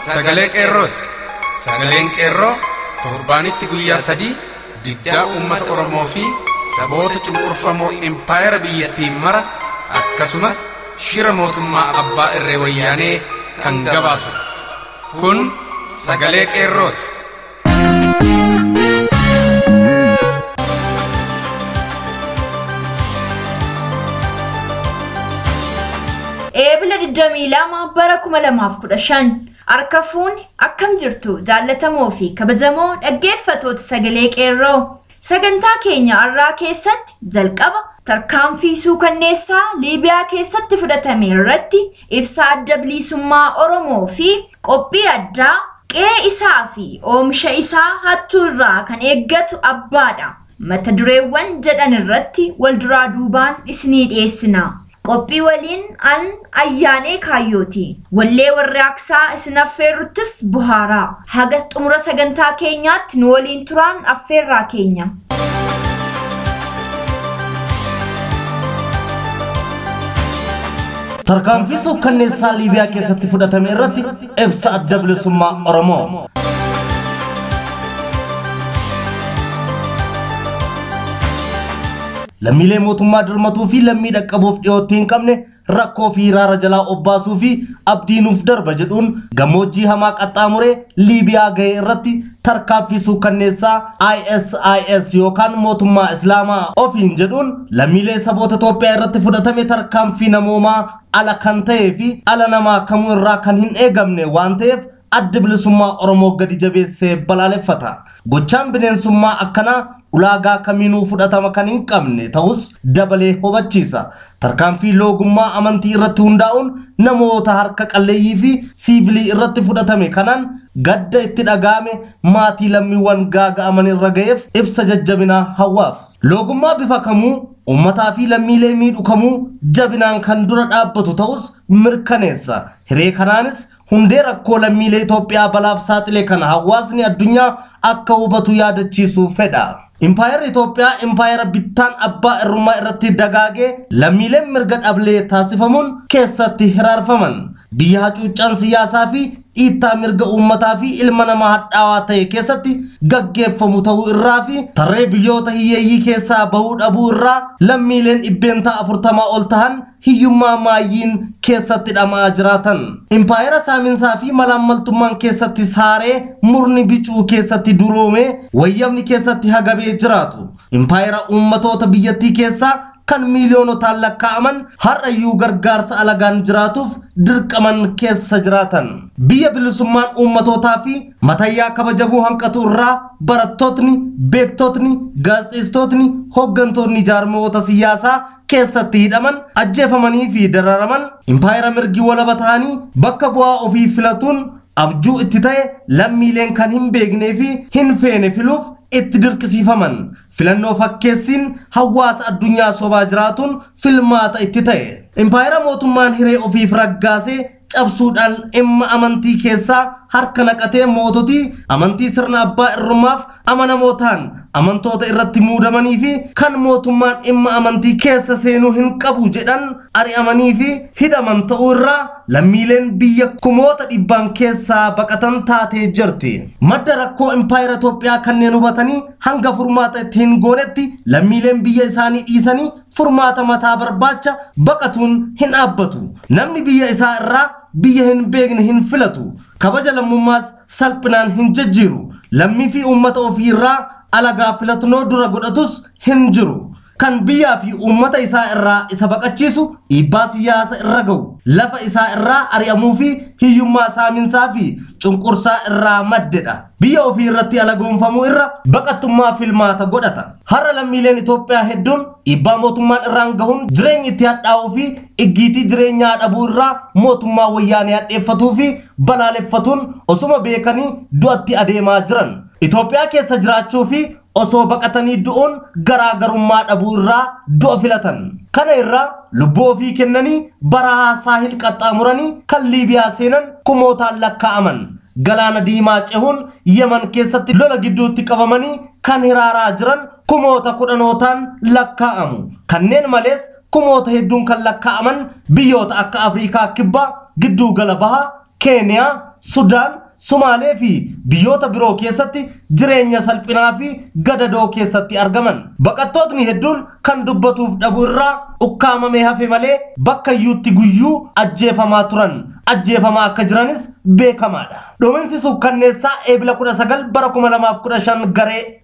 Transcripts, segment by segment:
sagalee qeerrooti. Sagaleen qeerroo torbaanitti guyyaa 3 diddaa uummata Oromoo fi saboota cunqurfamoo impaayera biyyattiin mara akkasumas shira mootummaa abbaa irree wayyaanee kan gabaasudha. Kun sagalee qeerrooti. Eebila 22 bara 2015 harka fuuni akkam jirtu jaallatamoo fi kabajamoo dhaggeeffattoota sagalee qeerroo. Sagantaa keenya har'aa keessatti jalqaba tarkaanfii suukanneessaa Liibiyaa keessatti fudhatame irratti ibsa adda bilisummaa Oromoo fi qophii addaa qe'ee isaa fi oomisha isaa hattuu irraa kan eeggatu abbaadha. Mata dureewwan jedhan irratti wal duraa duubaan isinii dhiyeessina. Qophii waliin an ayyaanee kaayyooti. Wallee warraaqsaa isin affeerruttis buhaaraa. Haga xumura sagantaa keenyaatti nu waliin turaan affeerraa keenya. Tarkaanfii suukanneessaa Liibiyaa keessatti fudhatame irratti ibsa adda bilisummaa Oromoo. Lammiilee mootummaa dirmatuu fi lammii dhaqqabuuf dhiyootti hin qabne rakkoo fi hiraara jalaa obbaasuu fi abdii nuuf darba jedhuun gammoojjii hamaa qaxxaamuree Liibiyaa ga'e irratti tarkaanfii suukanneessaa ISIS yookaan mootummaa Islaamaa ofiin jedhuun lammiilee saboota Itoophiyaa irratti fudhatame tarkaanfii namoomaa ala kan ta'ee fi ala namaa kamuu irraa kan hin eegamne waan ta'eef adda bilisummaa Oromoo gadi jabeessee balaaleffata. Gochaan bineensummaa akkanaa ulaagaa kamiinuu fudhatama kan hin qabne ta'us dabalee hubachiisa. Tarkaanfii loogummaa amantii irratti hundaa'uun namoota harka qalleeyyii fi siivilii irratti fudhatame kanaan gadda itti dhaga'ame maatii lammiiwwan gaaga'aman irra ga'eef ibsa jajjabinaa hawwaaf. Loogummaa bifa kamuu uummataa fi lammiilee miidhu kamuu jabinaan kan dura dhaabbatu ta'us mirkaneessa. Hiree kanaanis hundee rakkoo lammiilee Itoophiyaa balaaf saaxile kana hawaasni addunyaa akka hubatu yaadachiisuu fedha. Impaayerri Itoophiyaa impaayera bittaan abbaa irrummaa irratti dagaagee lammiileen mirga dhablee taasifamuun keessatti hiraarfaman. Biyya hacuuccaan siyaasaa fi dhiittaa mirga uummataa fi ilma namaa hadhaawaa ta'e keessatti gaggeeffamu ta'uu irraa fi tarree biyyoota hiyyeeyyii keessaa bahuu dhabuu irraa lammiileen 40% ol tahan hiyyummaa maayyiin keessatti dhama'aa jiraatan. Impaayera saaminsaa fi malaammaltummaan keessatti saaree murni bicuu keessatti duroomee wayyamni keessatti hagabee jiraatu. Impaayera uummatoota biyyattii keessaa kan miiliyoonotaan lakkaa'aman har'ayyuu gargaarsa alagaan jiraatuuf dirqaman keessa jiraatan. Biyya bilisummaan uummatootaa fi matayyaa kabajamuu hanqatu irraa barattootni, beektotni, gaazexeessitootni, hooggantoonni jaarmoota siyaasaa keessatti hidhaman, ajjeefamanii fi dararaman impaayera mirgi walaba ta'anii bakka bu'aa ofii filatuun abjuu itti ta'e lammiileen kan hin beeknee fi hin feene filuuf itti dirqisiifaman. Filannoo fakkeessiin hawaasa addunyaa sobaa jiraatuun filmaata itti ta'e. Impaayera mootummaan hiree ofiif raggaasee cabsuudhaan dhimma amantii keessaa harka naqatee moototii amantii sirna abbaa irrummaaf amanamoo ta'an amantoota irratti muudamanii fi kan mootummaan dhimma amantii keessa seenuu hin qabu jedhan ari'amanii fi hidhaman ta'uu irraa lammiileen biyya kumoota dhibbaan keessaa baqatan taatee jirti. Madda rakkoo impaayera Itoophiyaa kanneen hubatanii hanga furmaata itti hin goonetti lammiileen biyya isaanii dhiisanii furmaata mataa barbaacha baqatuun hin dhaabbatu. Namni biyya isaa irraa biyya hin beekne hin filatu. Kabaja lammummaas salphinaan hin jijjiiru. Lammii fi uummata ofii irraa alagaa filatnoo dura godhatus hin jiru. Kan biyyaa fi uummata isaa irraa isa baqachiisu dhiibbaa siyaasa irra ga'u, lafa isaa irraa ari'amuu fi hiyyummaa saaminsaa fi cunqursaa irraa maddedha. Biyya ofii irratti alagoonfamuu irra baqattummaa filmaata godhata. Har'a lammiileen Itoophiyaa hedduun dhiibbaa mootummaan irraan gahuun jireenyi itti hadhaa'uu fi iggiitii jireenyaa dhabuu irraa mootummaa wayyaanee hadheeffatuu fi balaaleffatuun osuma beekanii du'atti adeemaa jiran. Itoophiyaa keessa jiraachuu fi osoo baqatanii du'uun garaagarummaa dhabuu irraa du'a filatan. Kana irraa lubbuu ofii kennanii barahaa saahil qaxxaamuranii kan Liibiyaa seenan kumootaan lakkaa'aman. Galaana diimaa cehuun Yemen keessatti lola gidduutti qabamanii kan hiraaraa jiran kumoota kudhanootaan lakkaa'amu. Kanneen malees kumoota hedduun kan lakkaa'aman biyyoota akka Afrikaa Kibbaa, Gidduu Gala Bahaa, Keeniyaa, Sudaan, Sumaalee fi biyyoota biroo keessatti jireenya salphinaa fi gadadoo keessatti argaman. Baqattootni hedduun kan dubbatuuf dhabu irraa ukkaamamee hafe malee bakka iyyuutti guyyuu ajjeefamaa turan. Ajjeefamaa akka jiranis beekamaadha. Dhuminsi suukkanneessaa eebila 19 bara 2015 garee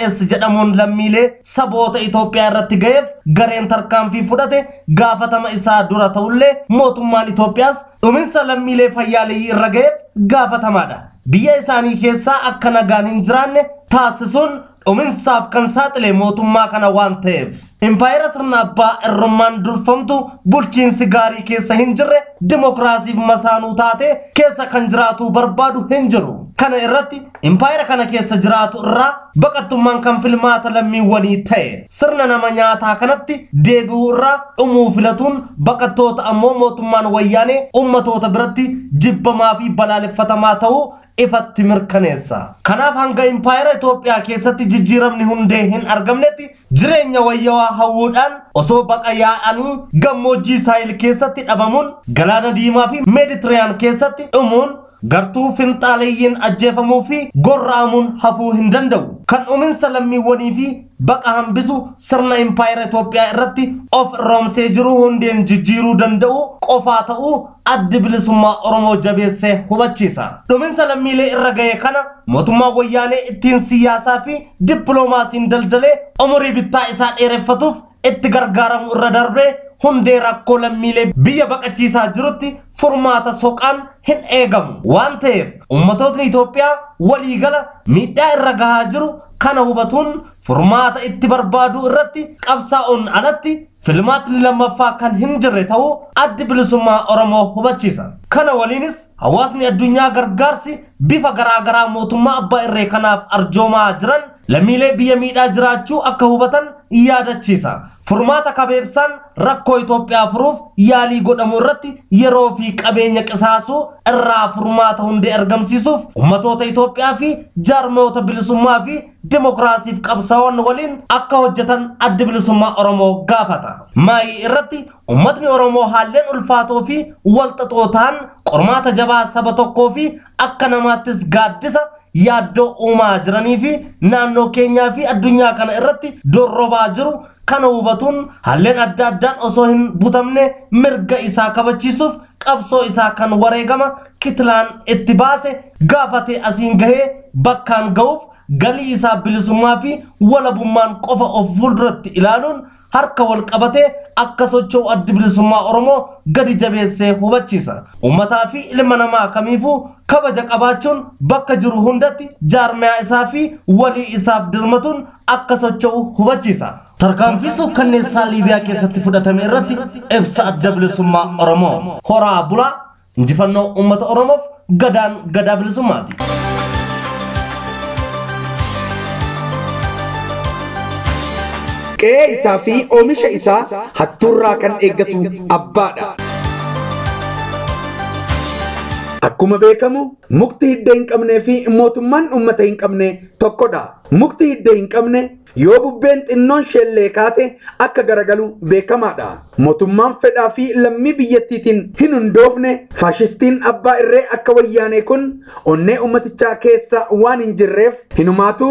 ISIS jedhamuun lammiilee saboota Itoophiyaa irratti ga'eef gareen tarkaanfii fudhate gaafatama isaa dura ta'ullee mootummaan Itoophiyaas dhuminsa lammiilee fayyaaleeyyii irra ga'eef gaafatamaadha. Biyya isaanii keessaa akka nagaan hin jiraanne taasisuun dhuminsaaf kan saaxile mootummaa kana waan ta'eef. Impaayera sirna abbaa irrummaan durfamtu bulchiinsi gaarii keessa hin jirre dimokiraasiif masaanuu taate keessa kan jiraatu barbaadu hin jiru. Kana irratti impaayera kana keessa jiraatu irraa baqattummaan kan filmaata lammiiwwanii ta'e sirna nama nyaataa kanatti deebi'uu irraa dhumuu filatuun baqattoota ammoo mootummaan wayyaanee ummatoota biratti jibbamaa fi balaaleffatamaa ta'uu ifatti mirkaneessa. Kanaaf hanga impaayera Itoophiyaa keessatti jijjiiramni hundee hin argamnetti jireenya wayyawaa hawwuudhaan osoo baqa yaa'anii gammoojjii Saahil keessatti dhabamuun galaana diimaa fi Meeditiriyaan keessatti dhumuun gartuu finxaaleeyyiin ajjeefamuu fi gorra'amuun hafuu hin danda'u. Kan dhuminsa lammiiwwanii fi baqa hambisu sirna impaayera Itoophiyaa irratti of roomsee jiru hundeen jijjiiruu danda'u qofaa ta'uu addi bilisummaa Oromoo jabeessee hubachiisa. Dhuminsa lammiilee irra ga'e kana mootummaa wayyaanee ittiin siyaasaa fi dippiloomaasiin daldalee umurii bittaa isaa dheereffatuuf itti gargaaramu irra darbee hundee rakkoo lammiilee biyya baqachiisaa jirutti furmaata soqaan hin eegamu. Waan ta'eef ummatootni Itoophiyaa waliigala miidhaa irra gahaa jiru kana hubatuun furmaata itti barbaaduu irratti qabsaa'uun alatti filmaatni lammaffaa kan hin jirre ta'uu addi bilisummaa Oromoo hubachiisa. Kana waliinis hawaasni addunyaa gargaarsi bifa garaagaraa mootummaa abbaa irree kanaaf arjoomaa jiran lammiilee biyya miidhaa jiraachuu akka hubatan yaadachiisa. Furmaata kabeebsaan rakkoo Itoophiyaa furuuf yaalii godhamu irratti yeroo fi qabeenya qisaasuu irraa furmaata hundee argamsiisuuf ummatoota Itoophiyaa fi jaarmoota bilisummaa fi dimokiraasiif qabsaa'on waliin akka hojjetan addi bilisummaa Oromoo gaafata. Maayii irratti ummatni Oromoo haalleen ulfaatoo fi walxaxoo ta'an qormaata jabaa saba tokkoo fi akka namaattis gaaddisa yaaddoo uumaa jiranii fi naannoo keenyaa fi addunyaa kana irratti dorrobaa jiru kana hubatuun haalleen adda addaan osoo hin butamne mirga isaa kabachiisuuf qabsoo isaa kan wareegama kitilaan itti baase gaafatee asiin gahee bakkaan ga'uuf galii isaa bilisummaa fi walabummaan qofa of fuulduratti ilaaluun harka wal qabatee akka socho'u addi bilisummaa Oromoo gadi jabeessee hubachiisa. Uummataa fi ilma namaa kamiifuu kabaja qabaachuun bakka jiru hundatti jaarmiyaa isaa fi walii isaaf dirmatuun akka socho'u hubachiisa. Tarkaanfii suukkanneessaa Liibiyaa keessatti fudhatame irratti ibsa adda bilisummaa Oromoo. Horaa bulaa injifannoo uummata Oromoof gadaan gadaa bilisummaati. Qe'ee isaa fi oomisha isaa hattuurraa kan eeggatu abbaadha. Akkuma beekamu mukti hidda hin qabnee fi mootummaan uummata hin qabne tokkodha. Mukti hidda hin qabne yoo bubbeen xinnoon shellee kaate akka garagalu beekamaadha. Mootummaan fedhaa fi lammii biyyattiitiin hin hundoofne faashistiin abbaa irree akka wayyaanee kun onnee uummatichaa keessa waan hin jirreef hinumaatu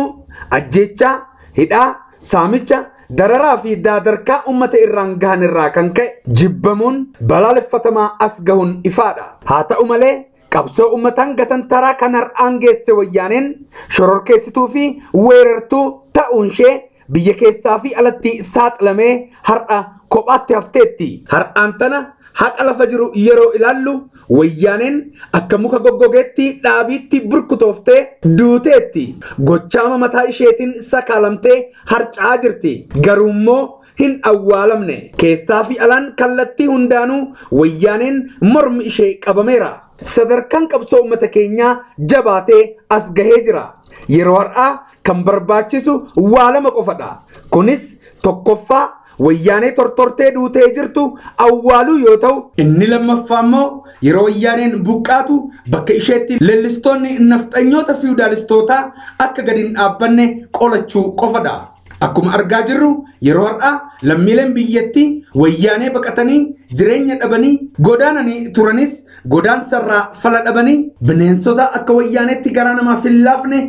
ajjeechaa, hidhaa, saamicha, dararaa fi daadarkaa uummata irraan gahan irraa kan ka'e jibbamuun balaaleffatamaa as gahuun ifaadha. Haa ta'u malee qabsoo uummataan gatantaraa kan har'aan geesse wayyaaneen shororkeessituu fi weerartuu ta'uun ishee biyya keessaa fi alatti saaxilamee har'a kophaatti hafteetti. Har'aan tana haqa lafa jiru yeroo ilaallu wayyaaneen akka muka goggogeetti dhaabiitti burkutooftee duuteetti. Gochaama mataa isheetiin sakaalamtee harca'aa jirti. Garuu immoo hin awwaalamne. Keessaa fi alaan kallattii hundaanuu wayyaaneen mormi ishee qabameera. Sadarkaan qabsoo uummata keenyaa jabaatee as gahee jira. Yeroo har'aa kan barbaachisu waa lama qofadha. Kunis tokkoffaa wayyaanee tortortee duutee jirtu awwaaluu yoo ta'u, inni lammaffaa immoo yeroo wayyaaneen buqqaatu bakka isheetti leellistoonni nafxanyoota fiwudaalistootaa akka gadi hin dhaabbanne qolachuu qofadha. Akkuma argaa jirru yeroo har'aa lammiileen biyyattii wayyaanee baqatanii jireenya dhabanii godaananii turanis godaansarraa fala dhabanii bineensota akka wayyaanetti garaa namaaf hin laafne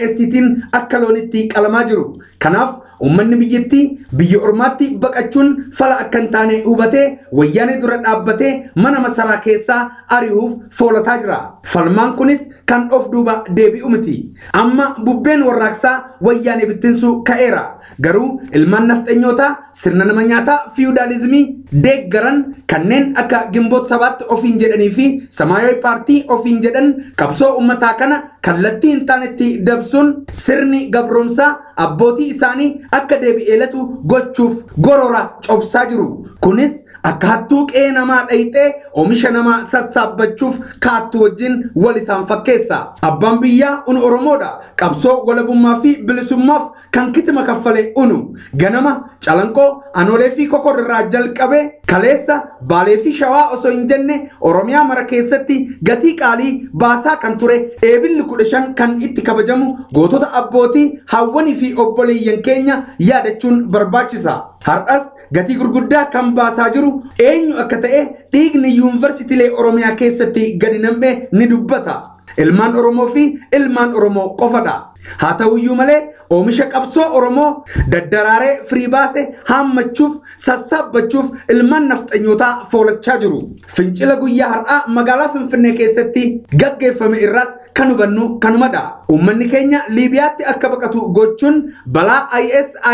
ISIStiin akka loonitti qalamaa jiru. Kanaaf uummanni biyyattii biyya ormaatti baqachuun fala akka hin taane hubatee wayyaanee dura dhaabbatee mana masaraa keessaa ari'uuf foolataa jira. Falmaan kunis kan of duuba deebi'u miti. Amma bubbeen warraaqsaa wayyaanee bittinsuu ka'eera. Garuu ilmaan nafxanyootaa sirna nama nyaataa fiyudaalizimii deeggaran kanneen akka Gimboot sabaatti ofiin jedhanii fi Samaayawi paartii ofiin jedhan qabsoo uummataa kana kallattii hin taanetti dabsuun sirni gabroomsaa abbootii isaanii akka deebi'eelatu gochuuf gorora cobsaa jiru. Kunis akka hattuu qe'ee namaa dhayixee oomisha namaa sassaabbachuuf kaattu wajjin wal isaan fakkeessa. Abbaan biyyaa unu Oromoodha. Qabsoo walabummaa fi bilisummaaf kan kitima kaffale unu. Ganama Calanqoo, Anoolee fi Kokorraa jalqabee kaleessa Baalee fi Shawaa osoo hin jenne Oromiyaa mara keessatti gatii qaalii baasaa kan ture eebilli 15 kan itti kabajamu gootota abbootii hawwanii fi obboleeyyan keenya yaadachuun barbaachisa. Har'as gatii gurguddaa kan baasaa jiru eenyu akka ta'e dhiigni yuunivarsiitiilee Oromiyaa keessatti gadi nam'e ni dubbata. Ilmaan Oromoo fi ilmaan Oromoo qofadha. Haa ta'uyyuu malee oomisha qabsoo Oromoo daddaraaree firii baase haammachuuf sassaabbachuuf ilmaan nafxanyootaa foolachaa jiru. Fincila guyyaa har'aa magaalaa Finfinnee keessatti gaggeeffame irraas kan hubannu kanumadha. Uummanni keenya Liibiyaatti akka baqatu gochuun balaa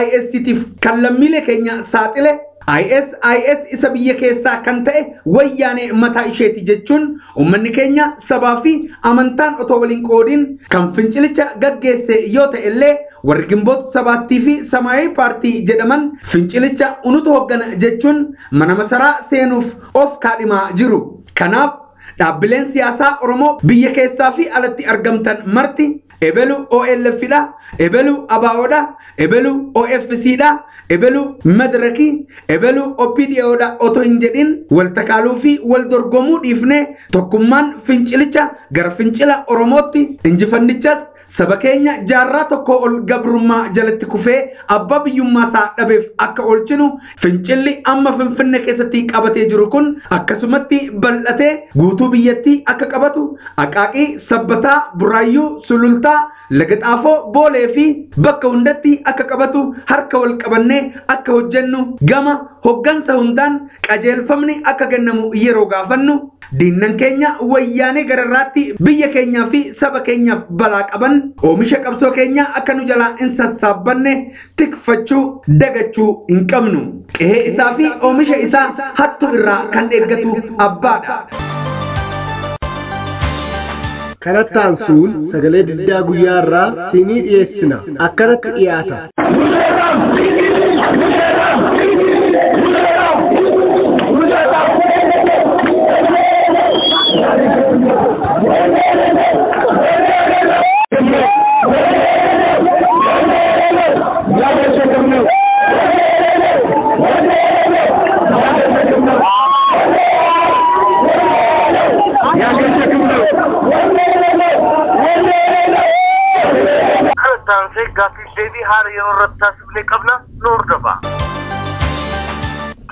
ISIStiif kan lammiilee keenya saaxile ISIS isa biyya keessaa kan ta'e wayyaanee mataa isheeti jechuun uummanni keenya sabaa fi amantaan otoo waliin qoodiin kan fincilicha gaggeesse yoo ta'e illee warri Gimboot sabaattii fi Samaayii paartii jedhaman fincilicha unutu hoggana jechuun mana masaraa seenuuf of kaadhimaa jiru. Kanaaf dhaabbileen siyaasaa Oromoo biyya keessaa fi alatti argamtan marti ebelu OLF dha, ebelu ABO dha, ebelu OFC dha, ebelu Madraki, ebelu OPDO dha otoo hin jedhin wal takaaluu fi wal dorgomuu dhiifne tokkummaan fincilicha gara fincila Oromootti injifannichas saba keenya jaarraa tokko ol gabrummaa jalatti kufee abbaa biyyummaa isaa dhabeef akka oolchinu fincilli amma Finfinnee keessatti qabatee jiru kun akkasumatti bal'atee guutuu biyyattii akka qabatu Aqaaqii, Sabbataa, Buraayyuu, Sulultaa, Laga Xaafoo, Boolee fi bakka hundatti akka qabatu harka wal qabannee akka hojjennu gama hoggansa hundaan qajeelfamni akka kennamu yeroo gaafannu diinnan keenya wayyaanee gararraatti biyya keenyaa fi saba keenyaaf balaa qaban oomisha qabsoo keenya akka nu jalaa hin sassaabbanne tikfachuu dagachuu hin qabnu. Qe'ee isaa fi oomisha isaa hattuu irraa kan eeggatu abbaadha. Kanattaan suun sagalee diddaa guyyaa irraa siinii dhiyeessina. Akkanatti dhiyaata.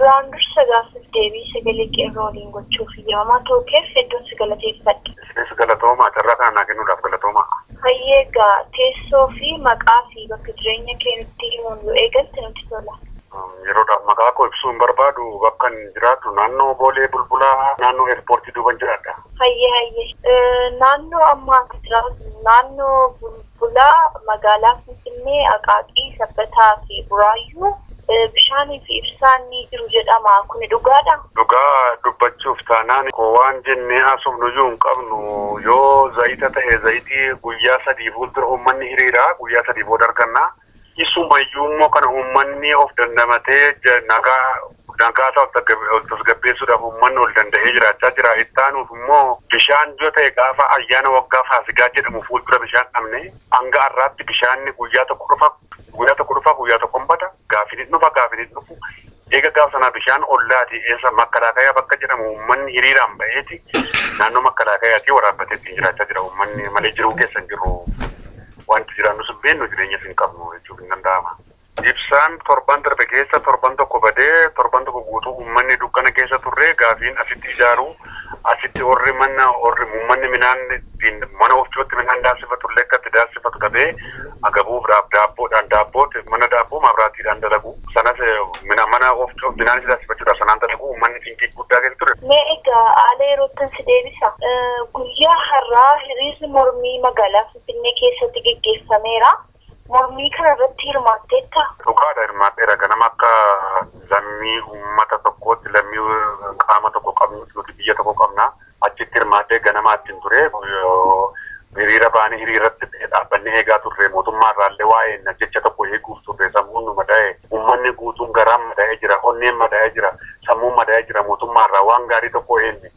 Duraan dursa gaaffiif deebii sagalee qeerroo waliin gochuuf eeyyamamaa ta'uu keef hedduun si galateeffadha. Isinis galatoomaa carraa kana naa kennuudhaaf galatoomaa. Hayyee egaa teessoo fi maqaa fi bakka jireenya kee nutti himuun yoo eegalte nutti tola. Yeroodhaaf maqaa koo ibsuu hin barbaadu bakka hin jiraadhu naannoo Boolee Bulbulaa naannoo eerpoortii duuban jiraadha. Hayyee hayyee naannoo ammaa jiraatu naannoo Bulbulaa magaalaa Finfinnee Aqaaqii Sabbataa fi Buraayyuu bishaanii fi ibsaan ni jiru jedhama. Kuni dhugaadha? Dhugaa dubbachuuf taanaan koo waan jennee haasofnu iyyuu hin qabnu yoo zayita ta'e zayitii guyyaa 3 fuuldura uummanni hiriira guyyaa 3 booda arganna. Isumayyuu immoo kana uummanni of dandamatee nagaa isaa of tasgabbeessuudhaaf uummanni ol danda'ee jiraachaa jira. Ittaanuuf immoo bishaan yoo ta'e gaafa ayyaana waggaa Faasigaa jedhamu fuuldura bishaan dhabne hanga har'aatti bishaanni guyyaa tokko dhufa guyyaa tokko dhufa guyyaa tokko hin bada gaafii dhufa gaafii dhufu eega gaafa sanaa bishaan ollaati eessa makkalaakayaa bakka jedhamu uummanni hiriiraan ba'eeti naannoo makkalaakayaatii waraabbatee ittiin jiraachaa jira uummanni malee jiruu keessa hin jiru. Wanti jiraannu sun beennu jireenyas hin qabnu jechuun hin danda'ama. Ibsaan torban darbe keessa torban tokko badee torban tokko guutuu uummanni dukkana keessa turre gaafiin asitti ijaaru asitti warri mana warri uummanni midhaan ittiin mana ofiitti midhaan daaksifatu illee akka itti daaksifatu dhabee agabuuf daabboodhaan daabbootti mana daabboo mabraatiidhaan dalagu sanas mana ofiitti midhaan daaksifachuudhaaf sanaan dalagu uummanni cinqii guddaa keessa ture. Mee egaa haala yerootti si deebisa. Guyyaa har'aa hiriirri mormii magaalaa Finfinnee keessatti geggeeffameera. Mormii kana irratti hirmaatteetta? Dhugaadha hirmaatteera. Ganama akka lammii uummata tokkootti lammii qaama tokko qabnu nuti biyya tokko qabna. Achitti hirmaattee ganama ittiin ture. Hiriira baanii hiriirratti dhaabbannee eegaa turre mootummaa irraallee waa'ee jecha tokko eeguuf turre sammuun nu madaa'e uummanni guutuun garaan madaa'ee jira onneen madaa'ee jira sammuun madaa'ee jira mootummaa irraa waan gaarii tokko eenne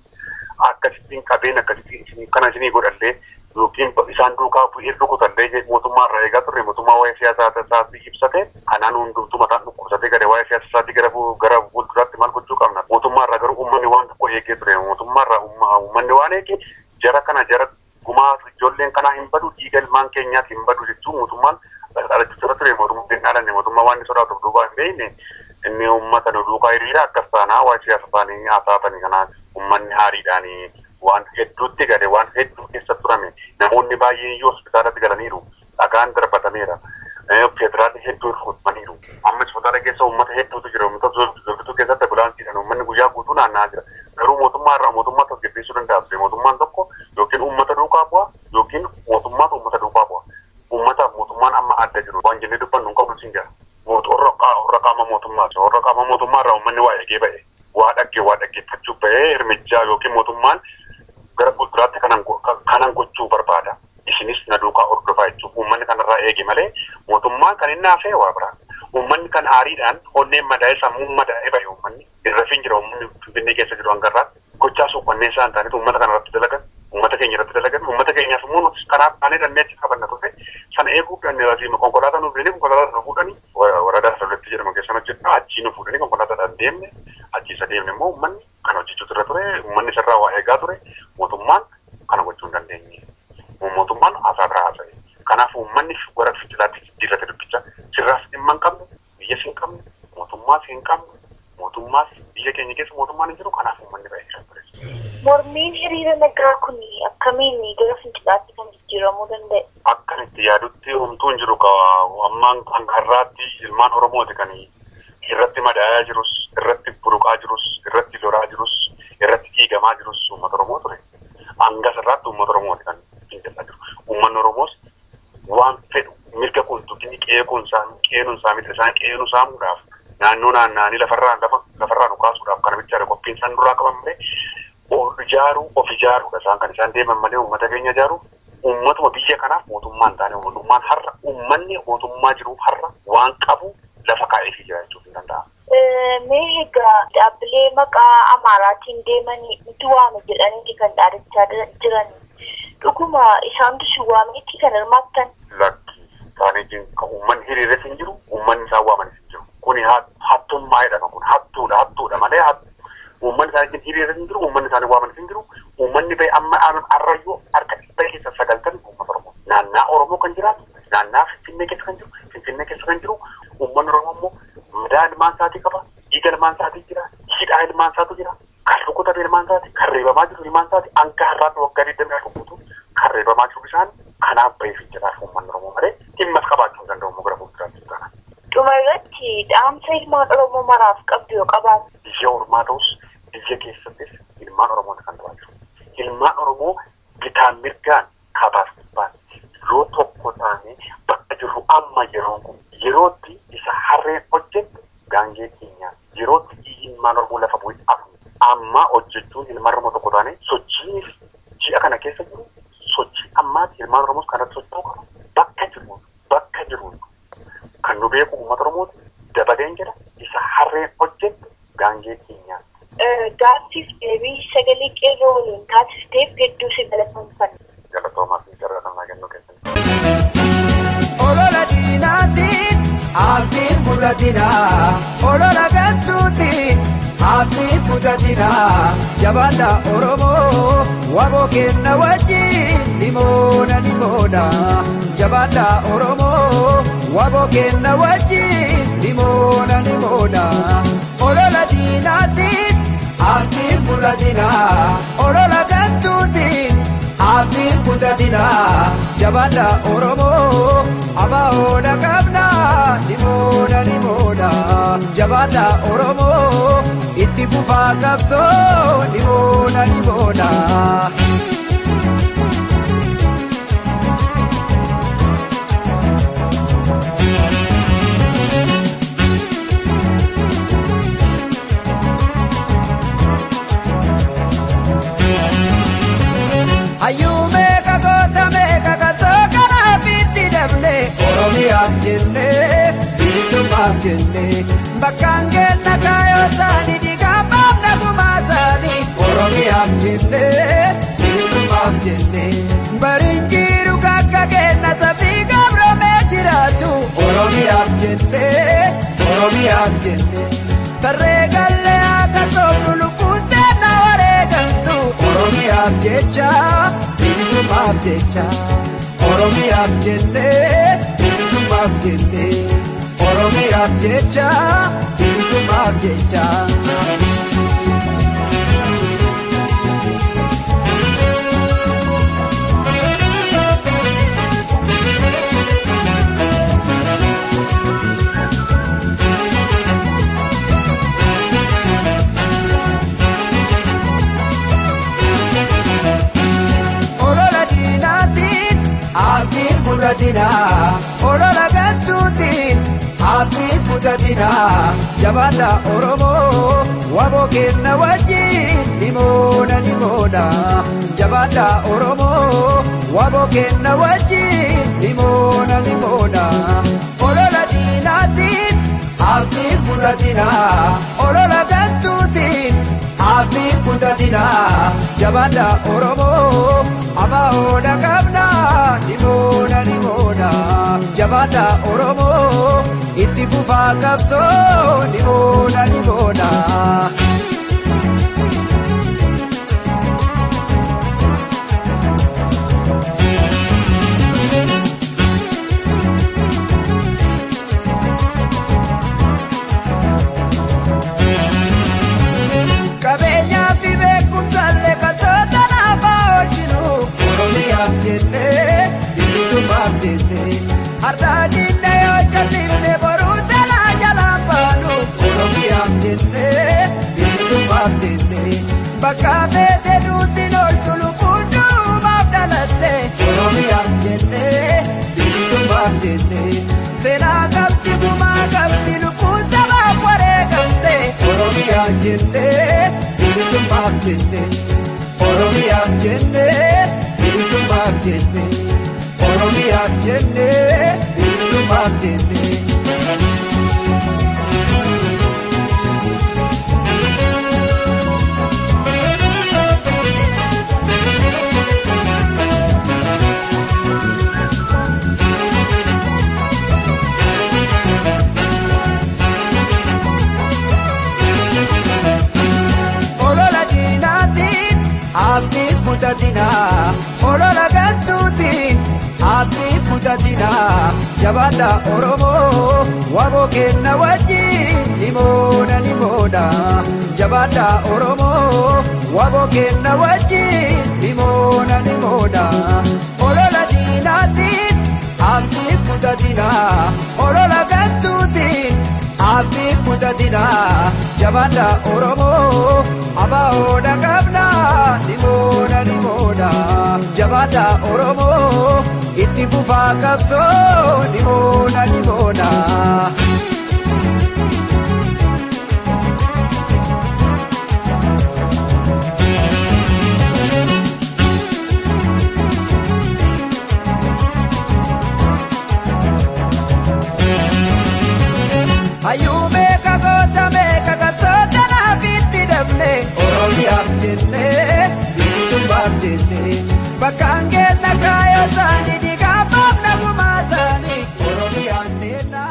akkasittiin qabeen akkasittiin kana isinii godhallee yookiin isaan duukaa bu'ee rukutallee mootummaa irraa eegaa turre mootummaa waa'ee siyaasaa isaatii ibsate kanaan hundumtuu mataan dhukkubsatee gara waa'ee siyaasa isaatii gara fuulduraatti maal gochuu qabna mootummaa irraa garuu uummanni waan tokko eegee ture mootummaa irraa uummanni waan eege jara kana jara gumaa ijoolleen kanaa hin badu dhiiga ilmaan keenyaaf hin badu jechuun mootummaan dhalachuu ture mootummaan hin dhalanne mootummaa waan inni sodaatuuf duubaa hin beekne inni uummata nu duukaa hiriira akkas taanaa waa'ee siyaasa isaanii haasa'atanii kanaa uummanni haariidhaanii waan hedduutti gale waan hedduu keessa turame namoonni baay'een iyyuu hospitaalatti galaniiru dhagaan darbatameera federaalli hedduu rukutamaniiru amma hospitaala keessa uummata hedduutu jira uummata zolbituu keessatti ambulaansiidhaan uummanni guyyaa guutuu naanna'aa jira garuu mootummaa irraa mootummaa tasgabbeessuu danda'a mootummaan tokko yookiin uummata duukaa bu'a yookiin mootummaatu uummata duukaa bu'a uummataaf mootummaan amma adda jiru waan jennee dubbannu hin qabnu siin jira warra qaama mootummaati warra qaama mootummaa irraa uummanni waa eegee ba'e waa dhaggee waa dhaggeeffachuu ba'ee hirmichaa yookiin mootummaan gara fuulduraatti kanan gochuu barbaada. Isinis na duukaa hordofaa jechuun uummanni kanarraa eege malee mootummaan kan inni haasa'e waa biraa. Uummanni kan aariidhaan onneen madaa'e sammuun madaa'e ba'e uummanni irra fin jira uummanni Finfinnee keessa jiru hanga irraatti gochaa suuqannee isaan ta'anitu uummata kanarratti dalagan uummata keenya irratti dalagan uummata keenyaaf immoo nuti kanaaf taanee dhannee achi qabanna turre sana eeguuf dhannee asiima konkolaataa nu fidanii konkolaataa nu fuudhanii waradaa Sabletti jedhamu keessa hojjedha achii nu fuudhanii konkolaataadhaan deemne achii isa deemne immoo uummanni kan hojjechuutu irra ture uummanni isarraa waa eegaa ture mootummaan kana gochuu hin dandeenye. Mootummaan haasaa biraa haasa'e. Kanaaf uummanni gara fincilaatti jijjiirrate dubbicha sirraas dhimma hin qabnu biyyas hin qabnu mootummaas hin qabnu mootummaas biyya keenya keessa mootummaan hin jiru kanaaf uummanni ba'ee jira ture. Mormiin hiriira nagaa kun akkamiin gara fincilaatti kan jijjiiramuu danda'e? Akkan itti yaadutti homtuu hin jiru ammaan hanga har'aatti ilmaan Oromooti kan irratti madaa'aa jirus irratti buruqaa jirus irratti lolaa jirus irratti dhiigamaa jirus uummata Oromoo ture. Hanga sararaatti uummata Oromooti kan fincilaa jiru. Uummanni Oromoos waan fedhu mirga kun tuqni qeequun isaanii qeenuun isaa miti isaan qeenuu saamuudhaaf naannoo naanna'anii lafarraa nu kaasuudhaaf kana bichaadha qophiin isaan duraa qaban malee ijaaruu of ijaaruudha isaan kan isaan deeman malee uummata keenya ijaaruu uummatuma biyya kanaaf mootummaa hin taane mootummaan har'a uummanni mootummaa jiruuf har'a waan qabu lafa kaa'eefii jira jechuuf hin danda'amu. Mee egaa dhaabbilee maqaa Amaaraatiin deemanii nuti waame jedhaniiti kan dhaadachaa jiran. Dhuguma isaantu si waametti kan hirmaattan? Lakki isaaniitiin uummanni hiriirres hin jiru uummanni isaan waamanis hin jiru. Kuni hattummaa jedhama kun hattuudha hattuudha malee uummanni isaaniitiin hiriirres hin jiru uummanni isaanii waamanis hin jiru uummanni ba'e amma arrayyoo harka dhibba keessa 90 uummata Oromoo. Naannaa Oromoo kan jiraatu naannaa Finfinnee keessa kan jiru Finfinnee keessa kan jiru uummanni Oromoo immoo madaa ilmaan isaatii qaba dhiiga ilmaan isaatii jira hidhaa ilmaan isaatu jira kan rukutame ilmaan isaati kan reebamaa jiru ilmaan isaati hanga har'aatti waggaa 24 guutuu kan reebamaa jiru isaan kanaaf ba'ee fincilaaf uummanni Oromoo malee dhimmas qabaachuu hin danda'u gara fuulduraatti taana. Dhuma irratti dhaamsa ilmaan Oromoo maraaf qabdu yoo qabaatu. Biyya ormaa ta'us biyya keessattis ilmaan Oromooti kan du'aa jiru. Ilmaan Oromoo bitaan mirgaan kaabaaf kibbaan yoo tokko taane bakka jirru amma yeroon kun yerootti isa harreen hojjettu gaangee keenyaa yerootti ilmaan Oromoo lafa bu'ee afu amma hojjechuun ilmaan Oromoo tokko taane sochiin ji'a kana keessa jiru sochii ammaati ilmaan Oromoos kanatti socho'uu qabu bakka jiru kan nu beeku uummata Oromooti dabaleen jedha isa harreen hojjettu gaangee keenyaa. Gaaffiif deebii sagalee qeerroo waliin taasifteef hedduu si galateeffanna. Galatoomaa fi carraa kanaa kennuu keessatti. Olola diinaatiin abdiin fudhatina olola gantuutiin abdiin fudhatina jabaadha Oromoo waboo kenna wajjin ni moona jabaadha Oromoo waboo kenna wajjin. ni moona ni moona. Olola diinaatiin abdiin kutatina, olola gantuutiin abdiin kutatina. Jabaadha Oromoo abaa'oodha qabna ni moona ni moona. Jabaadha Oromoo itti fufaa qabsoo ni moona ni moona. Hayyuu meeqa goota meeqa qabsoo kanaaf itti dabne Oromiyaaf jennee bilisummaaf jennee bakkaan kenna kaayoo isaanii dhiigaan baafna gumaa isaanii Oromiyaaf jennee bilisummaaf jennee bariin jiru kakka kenna sabii gabroomee jiraatu Oromiyaaf jennee Oromiyaaf jennee tarree gallee akka soofnu lubbuun teenna wareegamtu Oromiyaaf jecha bilisummaaf jecha Oromiyaaf jennee bilisummaaf jennee Oromiyaaf jecha bilisummaaf jecha. Olola diinaatiin abdiin kutatina, olola gantuutiin abdiin kutatina. Jabaadha Oromoo waboo kenna wajjin ni moona ni moona. Jabaadha Oromoo waboo kenna wajjin ni moona ni moona. Olola diinaatiin abdiin kutatina, olola gantuutiin abdiin kutatina. Jabaadha Oromoo abaa'oodha qabna ni moona ni moona. Jabaadha Oromoo itti fufaa qabsoo ni moona ni moona. Qabeenyaa fi beekumsaallee qabsoota naaf oolchinu Oromiyaaf jennee bilisummaaf jennee har'aa diinna yoo jal'ifne boruu jalaa jalaan baanu Oromiyaaf jennee bilisummaaf jennee bakka feete duutti loltu lubbuun duubaaf dhalatte Oromiyaaf jennee bilisummaaf jennee seenaa qabdi gumaa qabdi lubbuun sabaaf wareegamte Oromiyaaf jennee bilisummaaf jennee Oromiyaaf jennee bilisummaaf jennee Oromiyaaf jennee bilisummaaf jennee. Olola diinaatiin abdiin kutatina, olola gantuutiin abdiin kutatina. Jabaadha Oromoo waboo kenna wajjin ni moona ni moona. Jabaadha Oromoo waboo kenna wajjin ni moona ni moona. Olola diinaatiin abdiin kutatina, olola gantuutiin abdiin kutatina. Jabaadha Oromoo abaa'oodha qabna ni moona ni moona. Jabaadha Oromoo itti fufaa qabsoo ni moona ni moona. Hayyuu meeqa goota meeqa qabsoota naaf itti dabne Oromiyaaf jennee bilisummaaf jennee bakkaan kenna kaayoo isaanii dhiigaan baafna gumaa isaanii Oromiyaan deemna.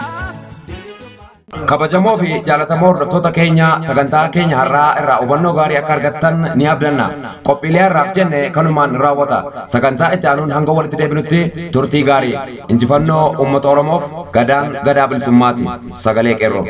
Kabajamoo fi jaallatamoo hordoftoota keenya, sagantaa keenya har'aa irraa hubannoo gaarii akka argattan ni abdanna. Qophiilee har'aaf jenne kanumaan raawwata. Sagantaa itti aanuun hanga walitti deebinutti turtii gaarii. Injifannoo uummata Oromoof, gadaan gadaa bilisummaati. Sagalee Qeerroo.